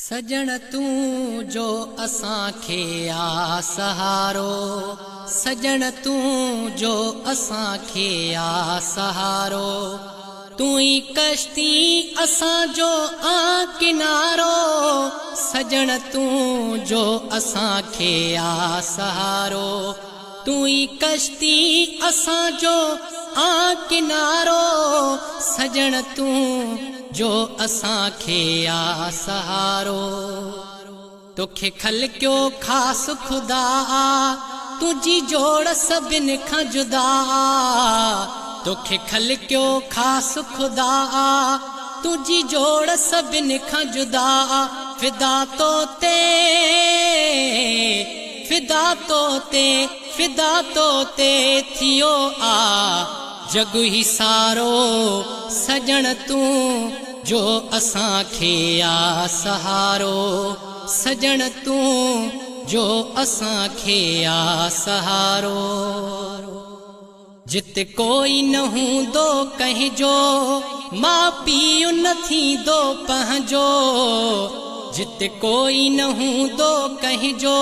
سڄڻ تون جو اسان کي آ سهارو، سڄڻ تون جو اسان کي آ سهارو، تون ئي ڪشتي اسان جو آ ڪنارو، سڄڻ تون جو اسان کي آ سهارو، تون ئي ڪشتي اسان جو آ ڪنارو، سڄڻ تون جو اسان کي آ سهارو. توکي خلقيو خاص خدا آ، تنهنجي جوڙ سڀن کان جدا آ، توکي خلقيو خاص خدا آ، تنهنجي جوڙ سڀن کان جدا آ، فدا تو تي، فدا تو تي، فدا تو تي ٿيو آ جڳ هي سارو، سڄڻ تون جو اسان کي آ سهارو، سڄڻ تون جو اسان کي آ سهارو. جت ڪوئي نه هوندو ڪنهن جو، ماء پيء نه ٿيندو پنهنجو، جت ڪوئي نه هوندو ڪنهن جو،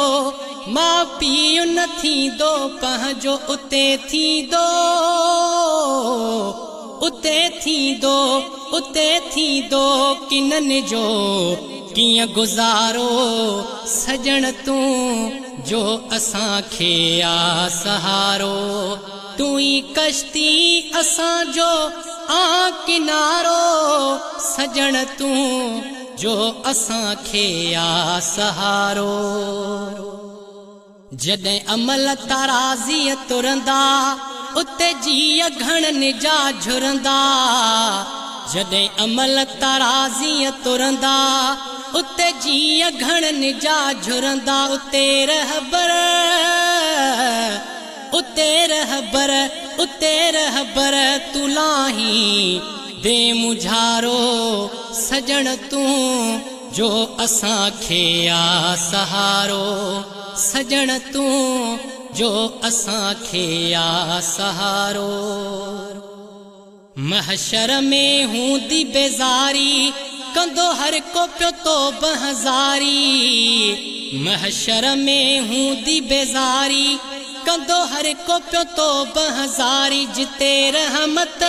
ماء پيء نه ٿيندو پنهنجو، اتي ٿيندو، اتي ٿيندو، اتي ٿيندو ڪنن جو ڪيئن گذارو، سڄڻ تون جو اسان کي آ سهارو، تون ئي ڪشتي اسان جو آ ڪنارو، سڄڻ تون جو اسان کي آ سهارو. جڏهن عمل ترازيء ترندا، اتي جيء گهڻن جا جهرندا، جڏهن عمل ترازيء ترندا، اتي جيء گهڻن جا جهرندا، اتي رهبر، اتي رهبر، اتي رهبر تون لاهين the مونجهارو، سڄڻ تون جو اسان کي آ سهارو، سڄڻ تون جو اسان کي آ سهارو. محشر ۾ هوندي بيزاري، ڪندو هر ڪو پيو توبه زاري، محشر ۾ هوندي بيزاري، ڪندو هر ڪو پيو توبه زاري، جتي رحمت،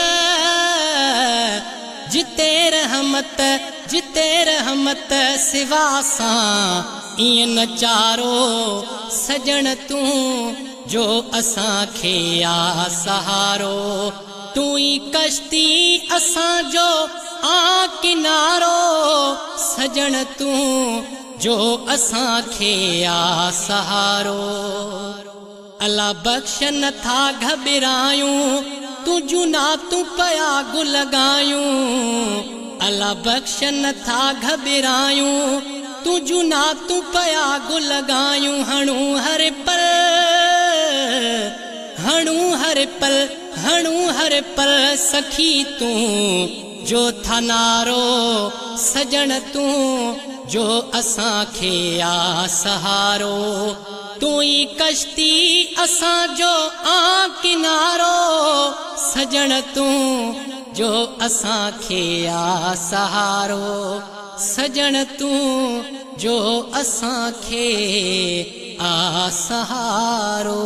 جتي رحمت، جتي رحمت سوا سان ائين نه چارو، سڄڻ تون جو اسان کي آ سهارو، تون ئي ڪشتي اسان جو آ ڪنارو، سڄڻ تون جو اسان کي آ سهارو. الا بخش نه ٿا گهٻرايون، تنهنجون نعتون پيا گل ڳايون، الا بخش نه ٿا گهٻرايون، تنهنجون نعتون پيا گل ڳايون، هڻون هر پل، هڻون هر پل، هڻون هر پل سخي تون جو ٿا نعرو، سڄڻ تون جو اسان کي آ سهارو، تون ئي ڪشتي اسان جو آن ڪنارو، سڄڻ تون جو اسان کي آ سهارو، سڄڻ تون جو اسان کي آ سهارو.